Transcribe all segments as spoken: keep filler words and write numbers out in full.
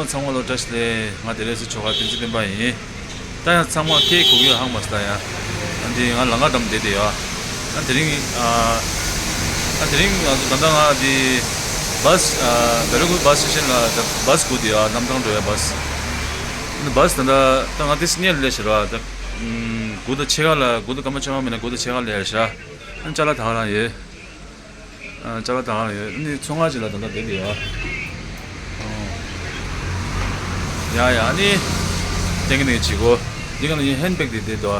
ཚང་མ་ལ་བཀྲ་ཤིས་བདེ་ལེགས། ང་དེ་རིང་སི་ཆོ་ག་བསྟན་འཛིན་སྤེན་པ་ཡིན། ད་ཡང་ཚང་མ་སྐད་གོ་གི་ཡོད་ཧང་མ་སི་ད་ཡང་། ཨ་འདི་ང་ལམ་ཁ་འགྲམ་བསྡད་དེ་ཡོད། ཨ་དེ་རིང་ཨ་ཨ་དེ་རིང་ང་ཚོ་ད་ལྟ་ང་འདི་བཱ་སི་ཨ་བེ་ལ་ཀུ་བཱ་སི་སི་ཊེ་ཤན་ལ་ད་བཱ་སི་སྒུག་དེ་ཡོད། གནམ་ཐང་འགྲོ་ཡ་བཱ་སི། འདི་བཱ་སི་ད་ལྟ་ད་ང་དེ་སི་ཉལ་ལས་ཤི་ར་ད་སྒུག་ད་ཕྱེད་ཀ་ལ་སྒུག་ད་སྐར་མ་བཅོ་ལྔ་མིན་ན་སྒུག་ད་ཕྱེད་ཀ་ལས་ཤི་ར། ཨ་ཅ་ལག་ད་ག་རང་ཡོད། ཨ་ཅ་ལག་ད་ག་རང་ཡོད། ནི་ཚོང་ཁང་ཅིག་ལ་ད་ལྟ་བསྡད་དེ་ཡོད། ཡ་ཡ་ནི་ཏན་གི་ནི་ཅིག་གོ། འདི་ག་ནི་ཧེན་བེག་དེ་བསྡད་དོ།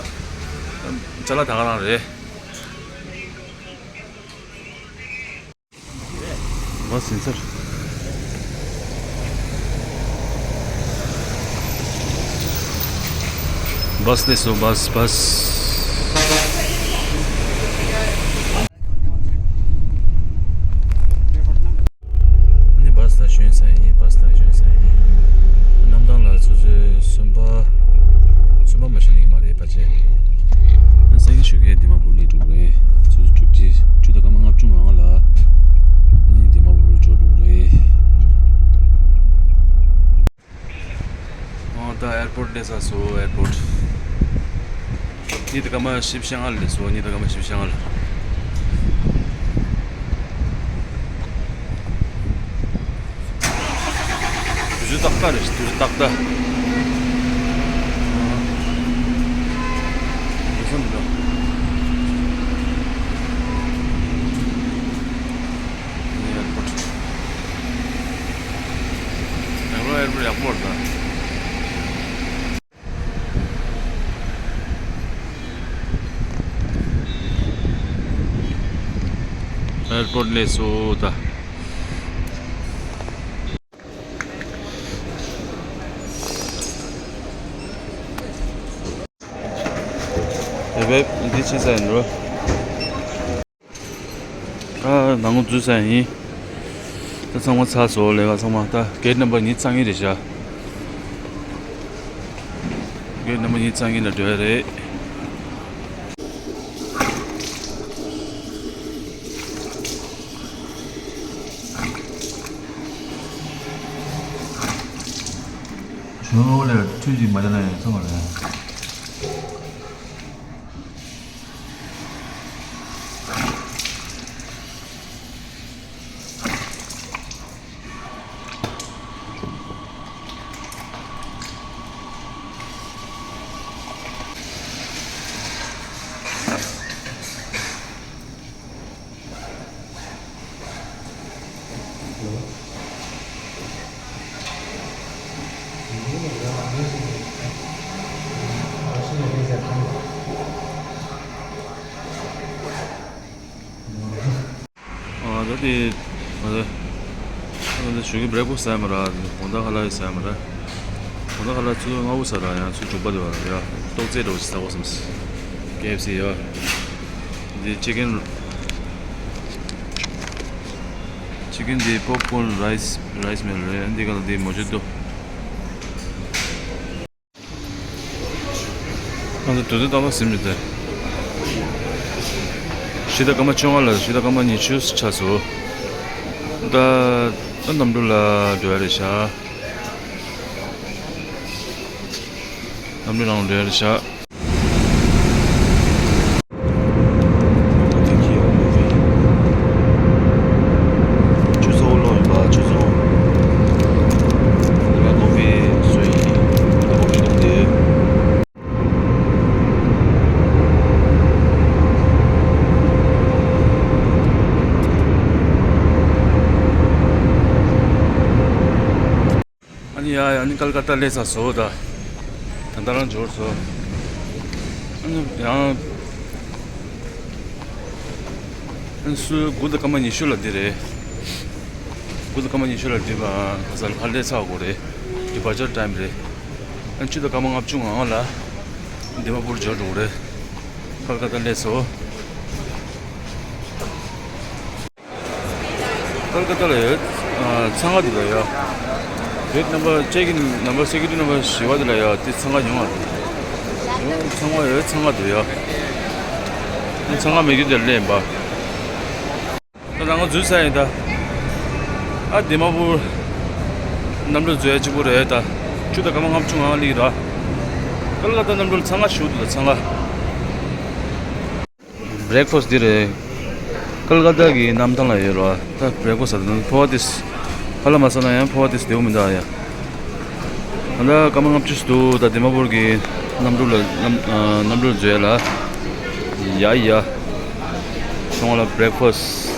ཅ་ལག་ད་ག་རང་རེད། བཱ་སི་ཡིན་ས་རེད། བཱ་སི་སླེབས་སོང་། བཱ་སི་བཱ་སི། ཨ་ནི་བཱ་སི་ལ་ཞོན་ས་ཡིན། བཱ་སི་ལ་ཞོན་ས་ཡིན། གནམ་ཐང་ལ་ཆུ་ཚོད་གསུམ་པ། གསུམ་པ་མ་ཤི་ལིང་མ་རེད་པ་ཅེ། ཨ་སེང་གེ་ཞུ་གེ་འདི་མ་བུ་ལི་འགྲོ་གི་རེད། ཆུ་ཚོད་བཅུ་གཅིག་ཆུ་ཚོད་སྐར་མ་ལྔ་བཅུ་ང་ལྔ་ལ་ནི་འདི་མ་བུ་ལི་འགྲོ་འགྲོ་གི་རེད། ཨོ་ད་ཨེར་པོར་ཊི་སླེབས་ཚར་སོང་། ཨེར་པོར་ཊི། ཉི་ཟླ་སྐར་མ་བཞི་བཅུ་ཞེ་ལྔ་ལ་སླེབས་སོང་། ཉི་ཟླ་སྐར་མ་བཞི་བཅུ་ཞེ་ལྔ་ལ། དུས་ཚོད་ཏག་ཏག་རེད། དུས་ཚོད་ཏག་ཏག་དུས་ཚོད་མི་འདུག་ཨེར་པོར་ཊི། ཡག་པོ་ཨེར་པོར་ཊི་ཡག་པོ་རེད་ད། ཨེར་པོར་ཊི་སླེབས་སོང་ད། ཨེ་བེ་འདི་ཕྱིན་ས་ཡིན་འགྲོ། ཨ་ནང་ལ་འཛུལ་ས་ཡིན། ད་ཚང་མ་ཚར་སོང་། ལས་ཀ་ཚང་མ། ད་གེ་ཊི་ནམ་བར་ཉི་ཤུ་རྩ་གཉིས་རེད་ཤག་གེ་ཊི་ནམ་བར་ཉི་ཤུ་རྩ་གཉིས་ལ་འགྲོ་ཡ་རེད། གཞོན་ནུ་ལས་འཕྲུལ་གྱི་མ་བྱས་ན་ཡང་ཚང་མ་རེད། ཨ་ད་དེ་ཨ་ད་ཨ་ད་ཞུ་གི་བྷེ་རེག་ཕ་སི་ཟ་ཡ་མ་ར། དགོང་དག་ཁ་ལག་ཟ་ཡ་མ་ར། དགོང་དག་ཁ་ལག་ཆུ་ཚོད་ལྔ་པོ་ཟ་ར། ཡང་ཆུ་ཚོད་དྲུག་པ་དེ་བ་ར་ཡ། ཏོག་ཙེ་འདྲ་བོ་ཞིག་ཟ་དགོས་བསམ། ཀེ་ཨེཕ་སི་ཡ། འདི་ཅི་ཀེན། ཅི་ཀེན་འདི་པོབ་ཀོན་རའི་སི་རའི་སི་མེལ་རེད། འདི་ག་ལ་འདི་མོ་ཇི་ཏོ། ང་ཚོ་དུས་ཚོད་ཏག་ཏག་ཟིན་མི་འདུག་བཞི་དང་སྐར་མ་བཅོ་ལྔ་ལ་བཞི་དང་སྐར་མ་ཉི་ཤུ་ཆགས་སོང་། ད་ད་གནམ་གྲུ་ལ་འགྲོ་ཡ་རེད་ཤག་གནམ་གྲུ་ནང་འགྲོ་ཡ་རེད་ཤག་ཆུ་ཚོད་ལོག་ཡིན་པ། ཆུ་ཚོད་ལ་ལོག་པའི་བཟོ་ཡིན། ལོག་པའི་ལོག་སྟེ། ཨ་ནི་ཡ་ཡ་ནི་ཀལ་ཀ་ཏ་སླེབས་ཚར་སོང་ད། ད་ལྟ་རང་འབྱོར་སོང་། ཨ་ནི་ཡང་། ཨ་ནི་སུ་དགུ་དང་སྐར་མ་ཉི་ཤུ་ལ་འདི་རེད། དགུ་དང་སྐར་མ་ཉི་ཤུ་ལ་འདི་བ་ག་ས་ལ་ཕར་སླེབས་ཚར་དགོས་རེད། ཌི་པར་ཅར་ཊའིམ་རེད། ཨ་ནི་བཅུ་དང་སྐར་མ་ལྔ་བཅུ་ང་ལྔ་ལ་དི་མ་པུར་འབྱོར་འགྲོ་གི་རེད། ཀལ་ཀ་ཏ་སླེབས་སོང་། ཀལ་ཀ་ཏ་ལ་ཡོད། ཨ་འཚང་ཁ་འདི་ལ་ཡོད། གེ་ཊི་ནམ་བར་ཅེག་ཨིན་ནམ་བར་སེ་ཀུ་རི་ཊི་ནམ་བར་བཞི་པ་འདི་ལ་ཡོད། དེ་འཚང་ཁ་ཉུང་བ་རེད། འཚང་ཁ་ཡོད། འཚང་ཁ་འདུག་ཡོད། འཚང་ཁ་མེད་རྒྱུ་དེར་སླེབས་ཡིན་པ། ད་ང་འཛུལ་ས་ཡིན་ད། ཨ་དི་མ་པུར། གནམ་གྲུ་འཛུལ་ཡ་གཅིག་པོ་རེད་ད། བཅུ་དང་སྐར་མ་ལྔ་བཅུ་ང་ལྔ་སླེབས་ར། ཀལ་ཀ་ཏ་གནམ་གྲུ་ལ་ཚང་ང་བཞུགས་འདུག་ད་ཚང་ང་། བྷེ་རེག་ཕ་སི་འདི་རེད། ཀལ་ཀ་ཏ་གི་གནམ་ཐང་ལ་ཡོད་ར། ད་བྷེ་རེག་ཕ་སི་ད་ཕོ་བ་ཏིས་ཕ་ལ་མ་ཟ་ན་ཡང་ཕོ་བ་ཏིས་བདེ་པོ་མི་འདུག་ཨ་ཡ། ད་ལྟ་སྐར་མ་ལྔ་བཅུ་ཞིག་འདུག་ད་དི་མ་པུར་གྱི་གནམ་གྲུ་ལ་གནམ་གནམ་གྲུ་འཛུལ་ཡ་ལ། ཡ་ཡ། སོང་ལ་བྷེ་རེག་ཕ་སི།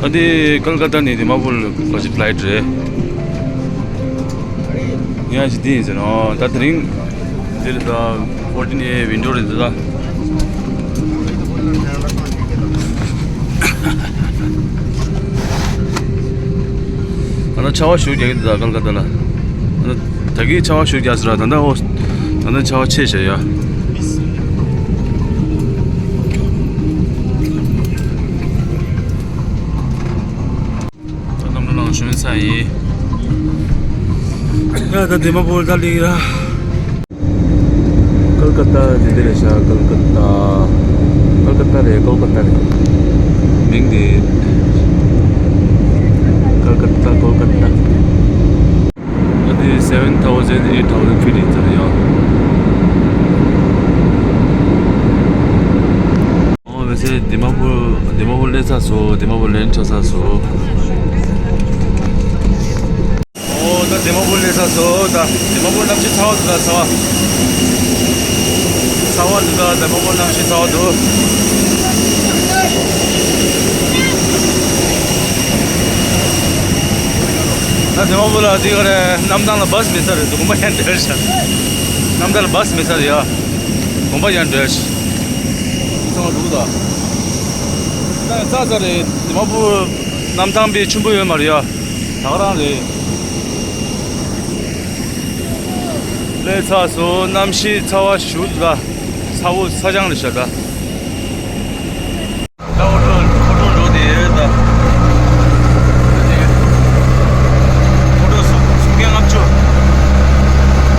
ཨ་དེ་ཀལ་ཀ་ཏ་ནས་དི་མ་པུར་ལ་ག་ཅི་ཕ་ལའི་ཊི་རེད། ཡང་ཅི་དེ་ཡིན་ཟེར་ན་ད་དེ་རིང་འདིར་ད་ཕོར་ཊིན་ཨེ་ཝིན་ཌོ་རེད་འདུག་ད། ད་ལྟ་ཆར་པ་ཞེ་པོ་རྒྱག་གི་འདུག་ད་ཀལ་ཀ་ཏ་ལ། ད་ལྟ་ད་གིན་ཆར་པ་ཞེ་པོ་རྒྱག་ཟེར་ར། ད་ལྟ་ཨོ་ད་ལྟ་ཆར་པ་ཆད་བཞག་ཡ། ད་གནམ་གྲུ་ནང་ཞོན་ཚར་ཡིན། ཡ་ད་དི་མ་པུར་ད་སླེབས་ར། ཀལ་ཀ་ཏ་འདི་འདི་རེད་ཤག་ཀལ་ཀ་ཏ། ཀལ་ཀ་ཏ་རེད། ཀོལ་ཀ་ཏ་རེད། མིང་འདི། ཀལ་ཀ་ཏ། ཀོལ་ཀ་ཏ། ཨ་འདི་seven thousand eight thousand feet ཡིན་ཚར་ཡོད། ཨོ་མི་ཚེ་དི་མ་པུར་དི་མ་པུར་སླེབས་ཚར་སོང་། དི་མ་པུར་ལན་ཆགས་ཚར་སོང་། ཨོ་ད་དི་མ་པུར་སླེབས་ཚར་སོང་། ད་དི་མ་པུར་གནམ་གཤིས་ཚ་བ་འདུག་ད་ཚ་བ། ཚ་བ་འདུག་ད་དི་མ་པུར་གནམ་གཤིས་ཚ་བ་འདུག་ད་དི་མ་པུར་ལ་དེ་ག་རེ་གནམ་ཐང་ལ་བྷ་སི་མེད་ས་རེད་འདུག་དགོན་པ་ཡང་འདྲ་ཤག་གནམ་ཐང་ལ་བྷ་སི་མེད་ས་རེད་ཡ། དགོན་པ་ཡང་འདྲ་ཤག་ཚང་མ་འདུག་ད། ད་ཚ་ཚ་རེད། དི་མ་པུར་གནམ་ཐང་དཔེ་ཆེན་པོ་ཡོད་མ་རེད་ཡ། ད་ག་རང་རེད། ལས་ཚ་སོ་གནམ་གཤིས་ཚ་བ་ཞུ་ད། ཚ་བོ་ཚ་ཅང་རེད་ཤག་ད། ད་ཨོ་ཊོ་ཨོ་ཊོ་འགྲོ་དེ་ད། ཨོ་ཊོ་སུམ་སུམ་བརྒྱ་ལྔ་བཅུ།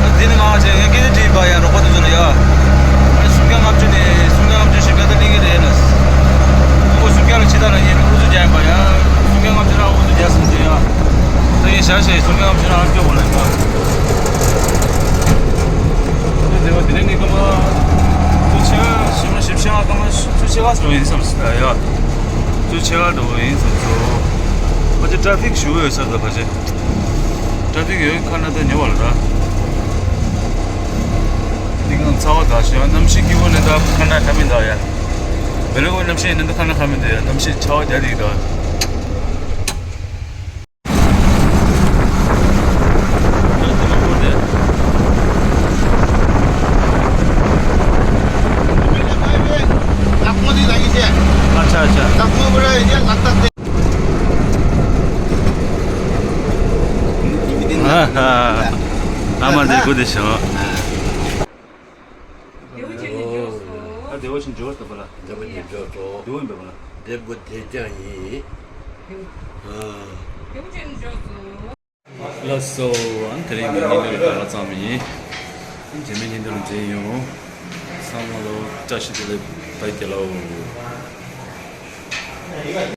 ད་དེ་ནི་མང་ཆེ་ངས་སྐད་ཆ་དྲིས་པ་ཡ་རོགས་པ་དེ་ཚོ་ལ་ཡ། ཨ་སུམ་བརྒྱ་ལྔ་བཅུ་ནས་སུམ་བརྒྱ་ལྔ་བཅུ་ཞིག་ག་ད་གླེང་གི་རེད་ལ། ཁོ་སུམ་བརྒྱ་ལ་ཕྱི་ད་ལ་ཉེ་ལ་ཨུ་ཚུགས་རྒྱག་ཡིན་པ་ཡ། སུམ་བརྒྱ་ལྔ་བཅུ་ལ་ཨུ་ཚུགས་རྒྱག་སོང་ཟེར་ཡ། ད་ངས་བཞག་བཞག་སུམ་བརྒྱ་ལྔ་བཅུ་ལ་ཨ་སྐྱོ་བོ་ལ་ཡིན་པ། ད་དེ་བ་དེ་ནས་ནི་སྐར་མ་ཚོ་ཆེ་བ་ཞིག་མ་ཞིབ་ཆེ་བ་སྐར་མ་ཚོ་ཆེ་བ་ཟེར་བ་ཡིན་བསམ་སོང་ད་ཡ། ཚོ་ཆེ་བ་འགྲོ་བ་ཡིན་བསམ་སོང་། ཕལ་ཆེར་ཊ་ཕིག་ཞུ་ཡོད་ས་ད་ཕལ་ཆེར། ཊ་ཕིག་ཡོད་ཁ་ན་ད་ཉོ་བ་ལ་ར། འདི་གང་ཚ་བ་དག་ཤོས་གནམ་གཤིས་སྐྱིད་པོ་ནི་ད་ཁ་ན་ཁ་མི་འདུག་ཡ། བེ་ལེ་གོ་གནམ་གཤིས་ནི་ད་ཁ་ན་ཁ་མི་འདུག་ཡ། གནམ་གཤིས་ཆ་བ་རྒྱ་རིག་འདུག་ད་དེ་མ་གོ་དེ། लखनऊ नहीं लगी थे। अच्छा, अच्छा। लखनऊ बोला ये लगता थे। हाँ, हाँ। हमारे को दे सो। ད་བདེ་བོ་ཅན་འབྱོར་ཏོ་པ་ལ། བདེ་བོ་ཅན་འབྱོར་ཏོ། བདེ་བོ་ཡིན་པ་པ་ལ། བདེ་བོ་དེ་ཅང་ཡིན། ཨ། ལགས་སོ། ཨ་ནི་དེ་རིང་གི་ཉིན་དེ་ལ་ད་ག་ཚང་མ་ཡིན། རྗེས་མའི་ཉིན་དེ་ལ་མཇལ་ཡོང་། སང་མ་ལོ་བཀྲ་ཤིས་བདེ་ལེགས་བདེ་ལེགས།